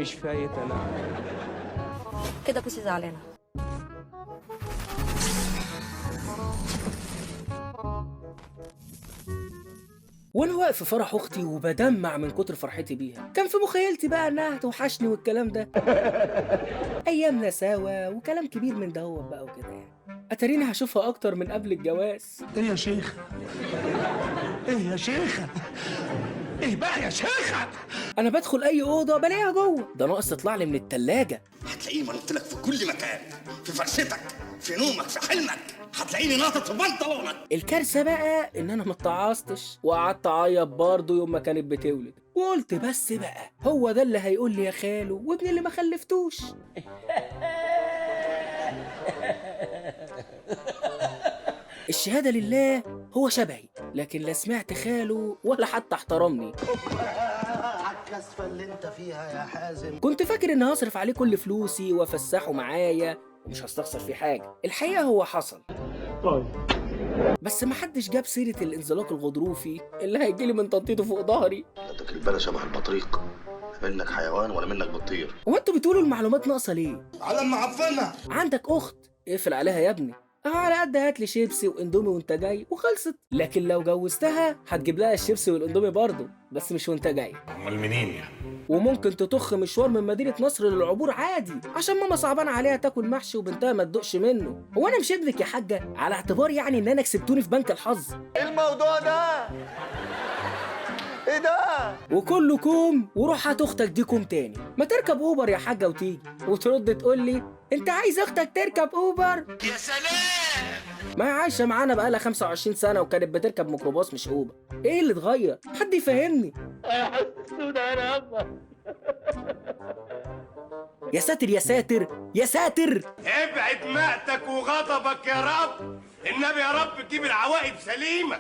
مش فايت انا. كده بوسي زعلانة. وانا واقف في فرح اختي وبدمع من كتر فرحتي بيها، كان في مخيلتي بقى انها هتوحشني والكلام ده. ايامنا سوا وكلام كبير من ده هو بقى وكده يعني. اتاريني هشوفها اكتر من قبل الجواز. ايه يا شيخ؟ ايه يا شيخة؟ ايه بقى يا شيخة؟ انا بدخل اي اوضة بلاقيها جوه، ده ناقص تطلع لي من التلاجة. هتلاقيني بنط لك في كل مكان، في فرشتك، في نومك، في حلمك، هتلاقيني ناطط في بنطلونك. الكارثة بقى ان انا ما اتعصتش وقعدت اعيط برضه يوم ما كانت بتولد، وقلت بس بقى هو ده اللي هيقول لي يا خالو وابني اللي ما خلفتوش. الشهادة لله هو شبهي، لكن لا سمعت خاله ولا حتى احترمني. عالكسفة اللي انت فيها يا حازم. كنت فاكر اني هصرف عليه كل فلوسي وافسحه معايا ومش هستخسر فيه حاجة. الحقيقة هو حصل، طيب، بس محدش جاب سيره الانزلاق الغضروفي اللي هيجيلي من تنطيطه فوق ظهري. قدك البلا شبه البطريق، لا منك حيوان ولا منك بطير. هو انتوا بتقولوا المعلومات ناقصه ليه؟ على معفنه. عندك اخت اقفل عليها يا ابني، على قد هات لي شيبسي واندومي وانت جاي وخلصت. لكن لو جوزتها هتجيب لها الشيبسي والاندومي برضه، بس مش وانت جاي. امال منين يعني؟ وممكن تطخ مشوار من مدينة نصر للعبور عادي عشان ماما صعبان عليها تاكل محشي وبنتها ما تدوقش منه. هو انا مش ابنك يا حاجة؟ على اعتبار يعني ان انا كسبتوني في بنك الحظ. ايه الموضوع ده؟ ايه ده؟ وكله كوم وروح هات اختك دي كوم تاني. ما تركب اوبر يا حاجة وتيجي وترد تقول لي انت عايز اختك تركب اوبر؟ يا سلام. ما هي عايشه معانا بقالها 25 سنة وكانت بتركب ميكروباص مش اوبر. ايه اللي اتغير؟ حد يفهمني. يا ساتر يا ساتر يا ساتر. ابعد مأتك وغضبك يا رب، النبي يا رب تجيب العواقب سليمة.